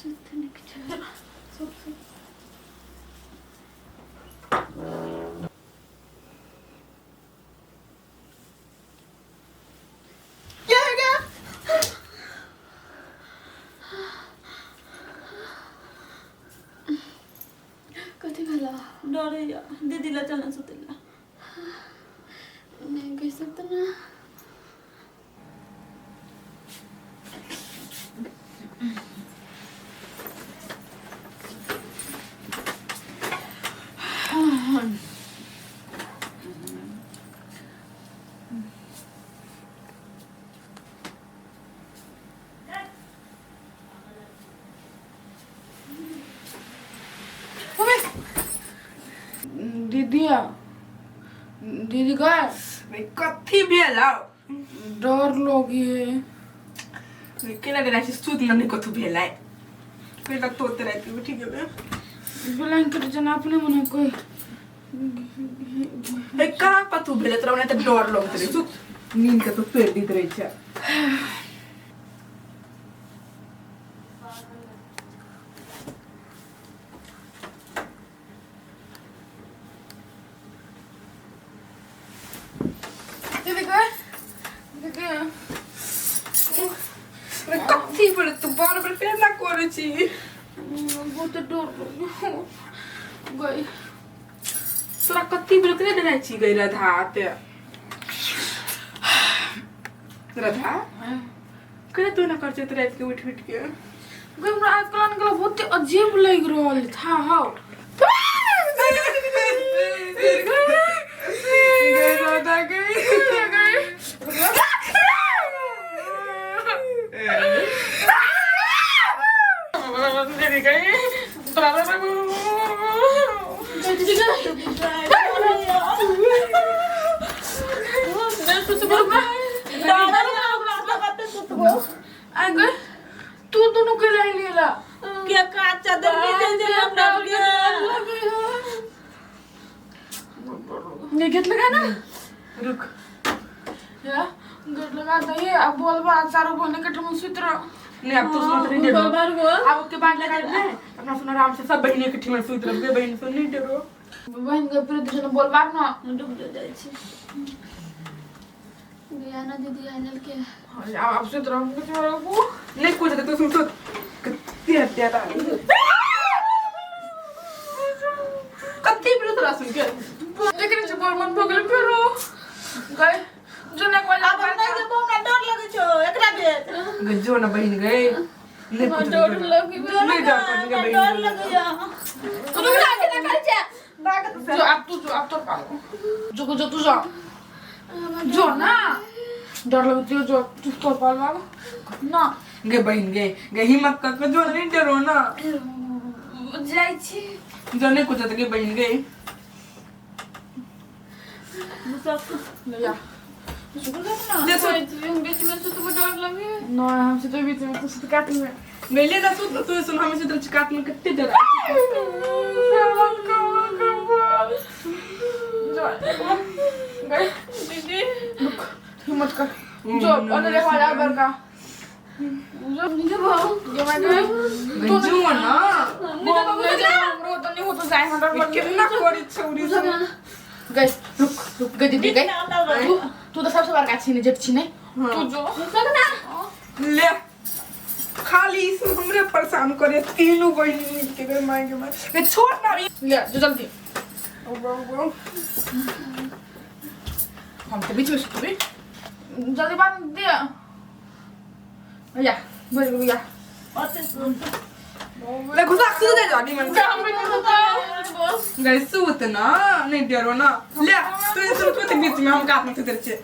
सुत निक छै सुत सुत। क्या हो गया? कथी भेला? डरे दीदी ला चलना सुतेला। नहीं कह सकते ना। दीदी दीदी गए। कथी भेल? डर लगी है। केना डराइ छी? सुत न, नहि कथू भेलै। पहिला तोते राति उठि गेलै। ब्लैंकेट जना अपने मने कोई ए कहाँ कथू भेलै तोरा? ओना तऽ डर लगैत रहै। सुत, नींद के तो तोड़ि दैत रहै छै। दीदी गए, दीदी। कथी भेलै? तू बार बार फेर ना करै छी। बहुत डर लगी गई। तोरा कथी भेलै? केना डराइ छी गई राधा? ते राधा, केना तू ना कर छै राति के उठि उठि के? गई, हमरा आजकल निकला बहुत अजीब लग रहल था। हाउ गई राधा, गई। दीदी गई। आ गई, तू दोनों के लाई लेला। के का चादर भीजल छै हमरा के? ये गेट लगा ना। रुक। या गेट लगा दे। अब बोलबा चारों बहने के ठम सुत रहो। नहीं, अब तो सुनत नहीं डरो। अब के बाद लगा दे अपना। सुन, आराम से सब बहिनी के ठिमन सुत रह। बहिन सुन, नहीं डरो। बहन के फिर दूसरे बोलबा ना। डूब जाइ छी बियाना दीदी आनल के। अब सुत रहो, कुछ रहो। नहीं कुछ तो सुन, सुत। कत्ती हत्या कत्ती बिलो तोरा सुन के। लेकिन जो बोल मन भगल फिर गए जो ना कोई आब हम नहि जेबो, हमरा डर लगै छौ एकरा बेच। गई जो ना बहिन, गई नहीं कुछ। डर लगी। नहीं डर कर हमरा बहिन। डर लगैया। तू ना के ना कर छै भाग। जो अब तू जो, अब तो पालो जो जो तू जो जो ना डर लगती है जो तू तो पालो ना। गे बहिन, गे गे, हिम्मत कर के जो, नहीं डरो ना। जाइ छी। जो नहीं कुछ गे बहिन, गे। ले जा। ले सुत। बीच में सुतबो, डर लगे ना हमसे तो बीच में तो सुत काट में। गई ले जा, सुत तू। सुन, हमें सुत काट में कितने डर। गई दीदी। हिम्मत कर जो और देखो जा बरका जो नीचे भाव। ये मैं गई। गई जो ना। बोल हमरो तो नहीं हो तो जाए, हम डर लगे। कितना करी छौरी सब। गई, रुक रुक गई दीदी गई। तू तू तो सबसे बड़का छी ने, जेठ छी ने तू जो। ले खाली सुन, हमरे परेशान करे तीनों बहिन मिल के। गए माय के माय गए, छोड़ ना अभी। ले जो जल्दी। ओ बाबू। हम तो बीच में सुतबी, जल्दी बांध दे या बोल या। ओते सुन। ले घुसा सुत जा जानी मन से। हम भी नहीं। गई सुत ना, नहीं डरो ना। ले तू सुत तो बीच में, हम काट में सुत छे।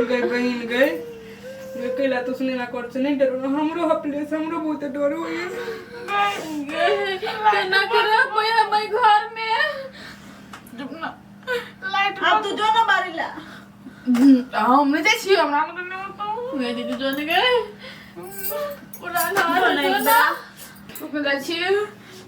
गई बहिन, गई गई। कैला तो सुने ना कर छे? नहीं डरो ना, हमरो हपले से हमरो बहुत डर होइए। केना के रहबै हम घर में? जब ना लाइट आब तू जो ना बारी ला। हम नहीं जाइ छी, हमरा मतलब नहीं होता। गई दीदी, जो ने गए पूरा घर जो ना जो ना। रुक जाइ छी।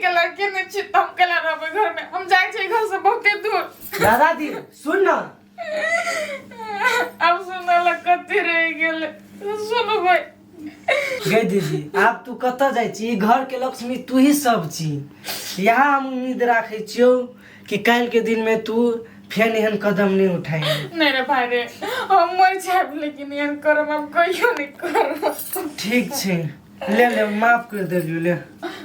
के लड़के नहीं छी तऽ हम केला रहबै घर में, हम जाइ छी घर से बहुते दूर। दादा दी सुन ना। आब सुनऽ लए कथी रहि गेलै, सुनबै? गे दीदी, आब तू कतऽ जाइ छी? ई घर के लक्ष्मी तू ही सब छी। यहाँ हम उम्मीद राखै छियौ कि काल्हि के दिन में तू फेर एहन कदम नहीं उठाई। नहीं रे भाई रे, हम मर जायब लेकिन एहन करब हम कहियो नहीं करब। ठीक छै, ले ले, माफ कर देलियौ, ले।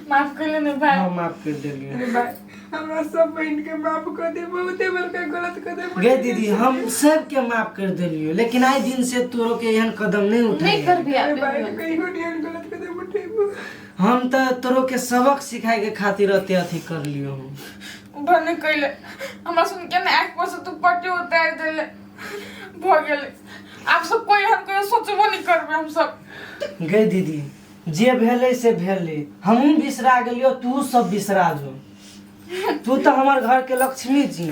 माफ कर ले ने भाई। हाँ, माफ कर देलियौ। अरे भाई, हमरा सब बहिन के माफ कर दे, बहुते बड़का गलत कर दे। गे दीदी, हम सबके माफ कर देलियौ, लेकिन आइ दिन से तोरो के एहन कदम नहीं नहीं उठाई। करबी अरे आब। भाई, कहियो नहीं एहन गलत कदम उठेबो। हम तऽ तोरो के सबक सिखाए के खातिर अते अथी कर लियो हम। भने कैले हमरा सुन के ने आँखि पर से तू पट्टी उतारि देले, भऽ गेलै। आब सब कोई एहन कहियो सोचबो नहीं करबै हम सब। गे दीदी, जे भेलै से भेलै, हमहूँ बिसरा गेलियो, तू सब बिसरा जो। तू तऽ हमर घर के लक्ष्मी छी।